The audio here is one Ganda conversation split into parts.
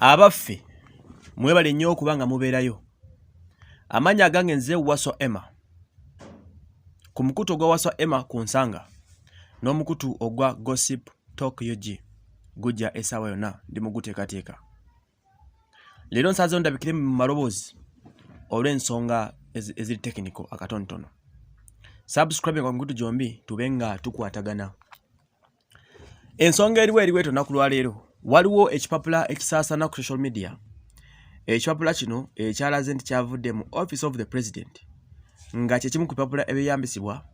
Abaffe mwebale nnyo okuba nga mubeerayo. Amannya agange nze Wasswa Emma. Ku mukutu ogwa Wasswa Emma ku nsanga n'omukutu ogwa Gossip Talk UG gujja essaawa yonna ndi mu guteekateeka. Leero nsazeewo ndabikire mu maloboozi olw'ensonga eziri tekiniko akatonotono. Subscribe ku mikutu gyombi tube nga tukwatagana. Ensonga eriwo eriwo olunaku lwaleero waliwo ekipapula ekisaasaana ku social media. Ekipapula kino ekyalaze nti kyavudde mu Office of the President nga kye kimu ku bipapula ebyeyambisibwa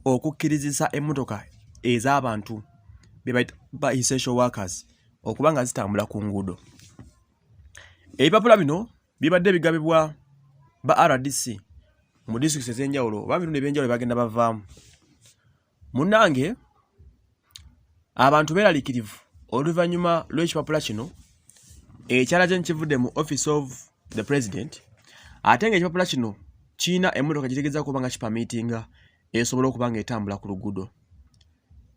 okukkirizisa emmotoka ez'abantu be bayita ba essential workers okuba nga zitambula ku nguudo. Ebipapula bino bibadde bigabibwa ba RDC mu disitulikiti ez'enjawulo oba bitundu eby'enjawulo bagenda bavaamu. Munnange abantu beeraliikirivu oluvannyuma lw'ekipapula kino ekyalaze nti kivudde mu Office of the President ate ng'ekipapula kino kirina emmotoka gitegeeza kuba nga kipamiitinga esobola okuba ng'etambula ku luguudo.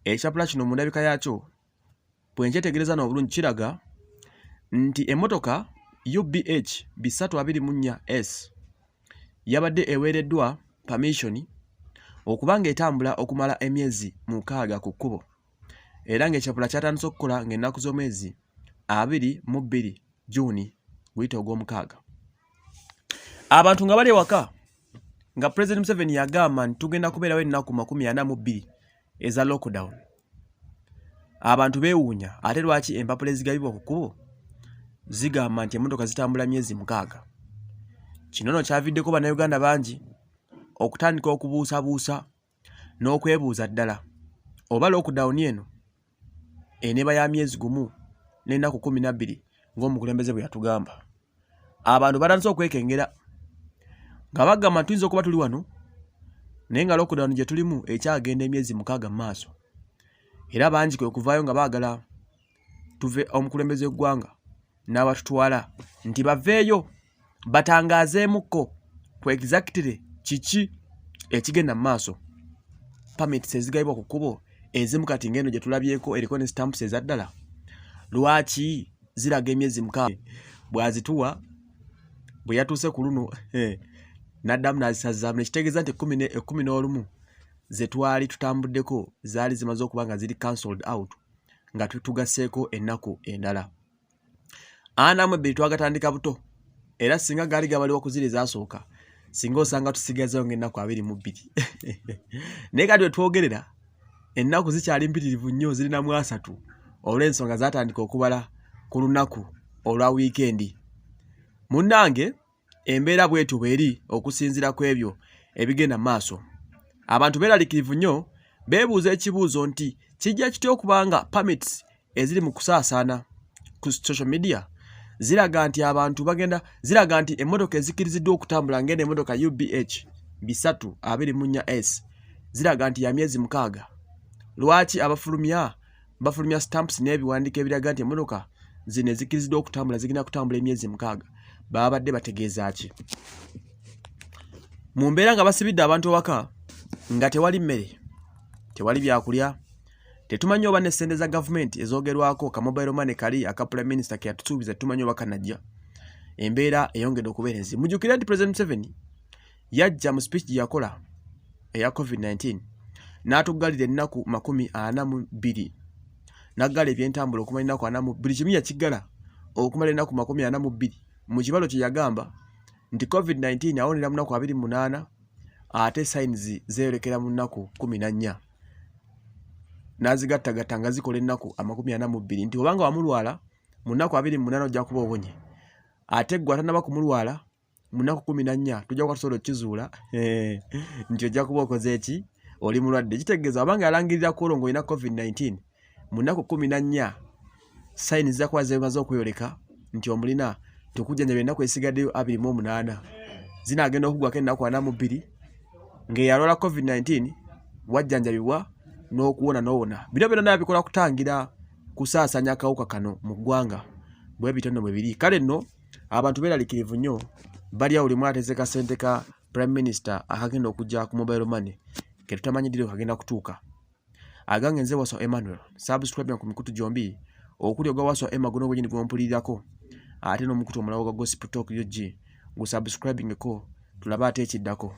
Ekipapula kino mu ndabika yaakyo bwe nkyetegereza n'obulungi kiraga nti emmotoka UBH 324 S yabadde eweereddwa permission okuba ng'etambula okumala emyezi 6 ku kkubo era ng'ekipapula kyatandise okukola ng'ennaku z'omwezi 22 June guyite ogw'omukaaga. Abantu nga bali ewaka nga President Museveni yagamba nti tugenda kubeerawo ennaku 42 eza lockdown. Abantu beewuunya ate lwaki empapula ezigabibwa ku kkubo zigamba nti emmotoka zitambula myezi 6. Kino nno kyaviddeko Bannayuganda bangi okutandika okubuusabuusa n'okwebuuza ddala oba lockdown eno eneeba ya myezi 1 n'ennaku 12 ng'omukulembeze bwe yatugamba. Abantu batandise okwekengera nga bagamba tuyinza okuba tuli wano naye nga lockdown gye tulimu ekyagenda emyezi 6 mu maaso. Era bangi kwe kuvaayo nga baagala tuve omukulembeze w'eggwanga n'abatutwala nti baveeyo batangaazeemukko ku exactly kiki ekigenda mu maaso. Permits ezigabibwa ku kkubo ezimu kati ng'eno gye tulabyeko eriko ne stamps eza ddala lwaki ziraga emyezi 6? Bw'azituwa bwe yatuuse ku luno n'addamu n'azisazaamu nekitegeeza nti 11 ze twali tutambuddeko zaali zimaze okuba nga ziri cancelled out nga tugasseeko ennaku endala. 42 twagatandika buto era singa gaali gabaliwa ku ziri ezasooka singa osanga tusigazeewo ng'ennaku 22, naye kati we twogerera ennaku zikyali mpitirivu nnyo, zirina mu 30 olw'ensonga zaatandika okubala ku lunaku olwa wiikendi. Munnange embeera bwetyo bw'eri okusinziira ku ebyo ebigenda mu maaso. Abantu beeraliikirivu nnyo, beebuuza ekibuuzo nti kijja kitya okuba nga permits eziri mu kusaasaana ku social media ziraga nti abantu bagenda ziraga nti emmotoka ezikkiriziddwa okutambula ng'eno emmotoka UBH 324 S ziraga nti ya myezi 6. Lwaki abafulumya bafulumya stamps n'ebiwandiiko ebiraga nti emmotoka zino ezikkiriziddwa okutambula zigenda kutambula emyezi 6? Baba badde bategeeza ki? Mu mbeera nga basibidde abantu ewaka nga tewali mmere, tewali byakulya, tetumanyi oba ne ssente za gavumenti ezoogerwako ka mobile money kali aka Prime Minister ke yatusuubiza tetumanyi oba kanajja. Embeera eyongedde okubeera enzibu. Mujjukire nti President Museveni yajja mu speech gye yakola eya COVID-19 n'atuggalira ennaku 42, n'aggala ebyentambula okumala ennaku ana mu buli kimu yakiggala okumala ennaku 42 mu kibalo kye yagamba nti COVID-19 awonera mu nnaku 28 ate signs zeeyolekera mu nnaku 14, n'azigattagatta nga zikola ennaku 42, nti obanga wamulwala mu nnaku 28 ojja kuba owonye, ate ggwe atannaba kumulwala mu nnaku 14 tujja kuba tusobola okukizuula nti ojja kuba okoze eki, oli mulwadde. Kitegeeza obanga yalangirira ku olwo ng'olina COVID-19, mu nnaku 14 signs zijja kuba zimaze okweyoleka nti omulina, tukujjanjaba ennaku esigaddeyo 28 zinaagenda okuggwako ennaku 42 ng'eyalwala COVID-19 wajjanjabibwa n'okuwona n'owona. Bino byonna bikola kutangira kusaasaanya akawuka kano mu ggwanga. Bwe bityo nno bwe biri. Kale nno abantu beeraliikirivu nnyo, bali awo limu ateze kasente ka Prime Minister akagenda okujja ku mobile money ke tutamanyi ddi kagenda kutuuka. Agange nze Wasswa Emmanuel. Subscribe ku mikutu gyombi Okuli ogwa Waswa Emma guno gwenyini gwompulirirako, ate n'omukutu omulala ogwa Gossip Talk UG gusubscribingeko, tulabe ate ekiddako.